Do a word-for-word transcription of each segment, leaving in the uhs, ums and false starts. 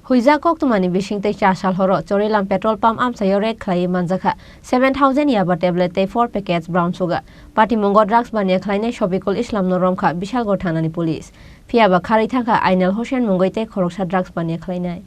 Huijak koktwmani bisingtwi cha sal horo Chorilam petrol pump amchaio raid khlaiwi manjakha seven thousand yaba tablet tei four packets brown sugar. Patimungo drugs baniya khlainai Sofikul Islamno romkha Bishalgarh thanani police. Phiyaba kharwi thangkha Ainal Hussain mungwi tei khoroksa drugs baniya khlainai.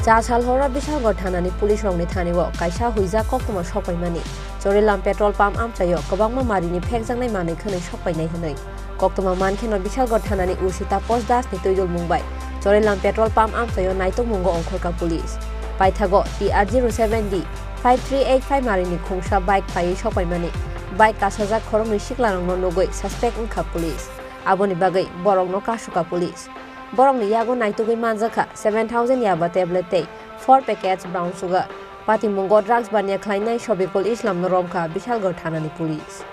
Cha sal horo Bishalgarh thanani police rokni thani o kaisa huijak koktwma sokpaimani. Chorilam petrol pump amchaio kwbangma marini phekjaknai manwi khwnwi sokpainai hwnwi koktwma mankheno Bishalgarh thanani O C Taposh Das ni twidulmung bai Chorilam petrol pump amchaio naitokmungo ongkhorkha police. Paithago T R zero seven D five three eight five marini khungsa bike phaiwi sokpaimani. Bike kasajak khoroknwi siklarokno nugwi suspect wngkha police. Aboni bagwi borokno kasukha police. Borokni yago naitugwi manjakha seven thousand yaba tablet tei four packets brown sugar. Patimungo drugs baniya khlainai Sofikul Islamno romkha Bishalgarh thanani police.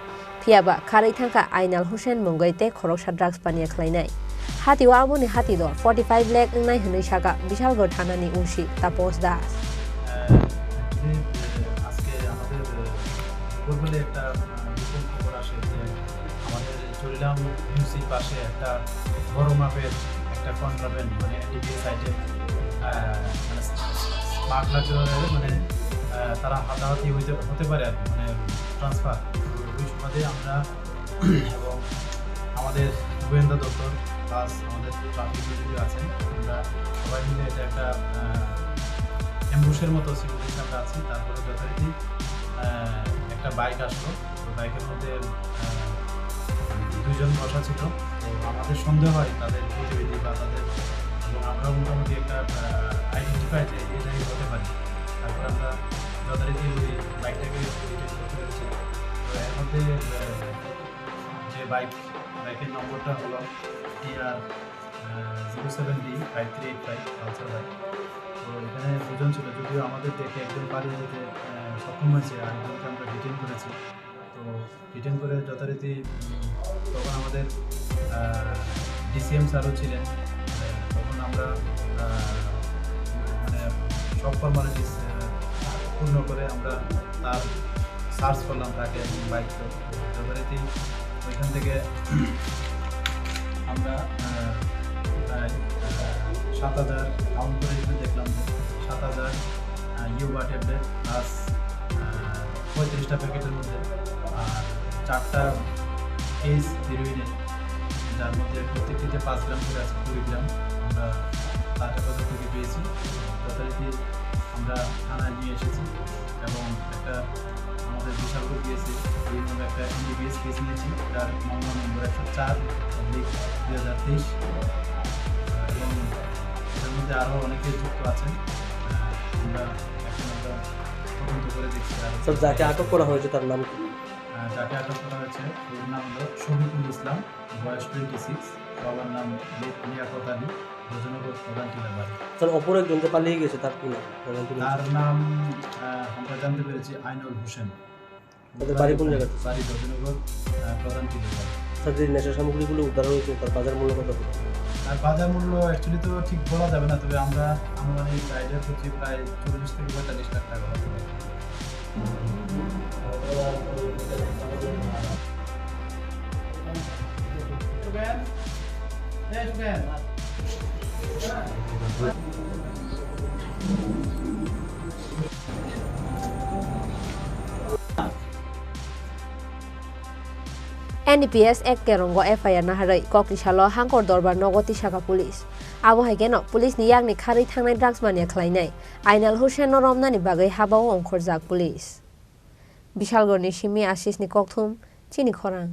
Phiyaba kharwi thangkha Ainal Hussain mungwi tei khoroksa drugs baniya khlainai. Hatio aboni hati dor forty five lakh wngnai hwnwi sakha Bishalgarh thanani O C Taposh Das. আহ, actually, আহ, আজকে আমাদের, আহ, ভোরবেলায় একটা, আহ, গোপন খবর আসে যে আমাদের চরিলাম ইউসির পাশে একটা বড় মাপের একটা কন্ট্রাব্যান্ড, মানে, এনডিপিএস আইটেম, আহ, মানে, স্মাগলার জন্য, মানে, আহ, তারা হাতাহাতি হইতে, হতে পারে আর কি, মানে, ট্রান্সফার। তো ওই সুবাদে আমরা এবং আমাদের গোয়েন্দা দপ্তর প্লাস আমাদের ট্রাফিক ডিউটি আছেন, আমরা সবাই মিলে এটা একটা, আহ, অ্যাম্বুশের মতো সিচুয়েশনে আমরা আছি। তারপরে যথারীতি, আহ, একটা বাইক আসলো, তো বাইকের মধ্যে, আহ, দুইজন বসা ছিল। তো আমাদের সন্দেহ হয় তাদের গতিবিধি বা তাদের, এবং আমরাও মোটামুটি একটা, আহ, আইডেন্টিফাই যে এটাই হতে পারে। তারপর আমরা যথারীতি ওই বাইকটাকে ডিটেক্ট করতে পেরেছি। তো এর মধ্যে, আহ, যে বাইক, বাইকের নম্বরটা হলো টিআর, আহ, zero seven D five three eight five Pulsar bike. তো এখানে দুজন ছিল, যদিও আমাদের দেখে একজন পালিয়ে যেতে, আহ, সক্ষম হয়েছে, আর একজনকে আমরা ডিটেইন করেছি। তো ডিটেইন করে যথারীতি, উম, তখন আমাদের, আহ, ডিসিএম স্যারও ছিলেন। আহ, তখন আমরা, আহ, মানে, সব ফর্মালিটিস, আহ, পূর্ণ করে আমরা তার সার্চ করলাম তাকে এবং বাইকটা। যথারীতি ওইখান থেকে আমরা, আহ, প্রায়, আহ, সাত হাজার কাউন্ট করে এখানে দেখলাম যে সাত হাজার, আহ, ইউবা ট্যাবলেট প্লাস, আহ, পঁয়ত্রিশটা প্যাকেটের মধ্যে, আর চারটা কেস হিরোইনের, যার মধ্যে প্রত্যেকটিতে পাঁচ গ্রাম করে আছে, কুড়ি গ্রাম আমরা তার হেফাজত থেকে পেয়েছি। যথারীতি আমরা থানায় নিয়ে এসেছি এবং একটা আমাদের বিশালগড় পিএসএ এই নামে একটা এনডিপিএস কেস নিয়েছি, যার মামলা নম্বর একশো চার অবলিক দুই হাজার তেইশ। আহ, এবং এটার মধ্যে আরও অনেকে যুক্ত আছেন। আহ, আমরা এখন আমরা তদন্ত করে দেখছি আর স্যার, যাকে আটক করা হয়েছে তার নাম কি? আহ, যাকে আটক করা হয়েছে ওর নাম হলো শফিকুল ইসলাম, বয়স টোয়েন্টি সিক্স, বাবার নাম লি-, লিয়াকত আলী, ভোজনগর প্রধান টিলাবাড়ি। স্যার, অপর একজন যে পালিয়ে গেছে, তার কি নাম? প্রধান টিলা তার নাম, আহ, আমরা জানতে পেরেছি আইনুল হোসেন। তাদের বাড়ি কোন জায়গাতে? বাড়ি ভোজনগর, আহ, প্রধান টিলাবাড়ি। স্যার, যে নেশা সামগ্রীগুলো উদ্ধার হয়েছে, তার বাজার মূল্য কত? তার বাজার মূল্য actually তো ঠিক বলা যাবে না, তবে আমরা আনুমানিক আইডিয়া করছি প্রায় চল্লিশ থেকে পঁয়তাল্লিশ লাখ টাকা হতে পারে। N D P S Act kerong o F I R naharwi kokni salo Hangkor Dorbar nogo tisaka police. Abo hai kheno police ni yakni kharwi thangnai drugs mania khlainai Ainal Hussain no romnani bagwi habao ongkhorjak police. Bishalgarh ni simi Ashish ni kokthum, chini khorang.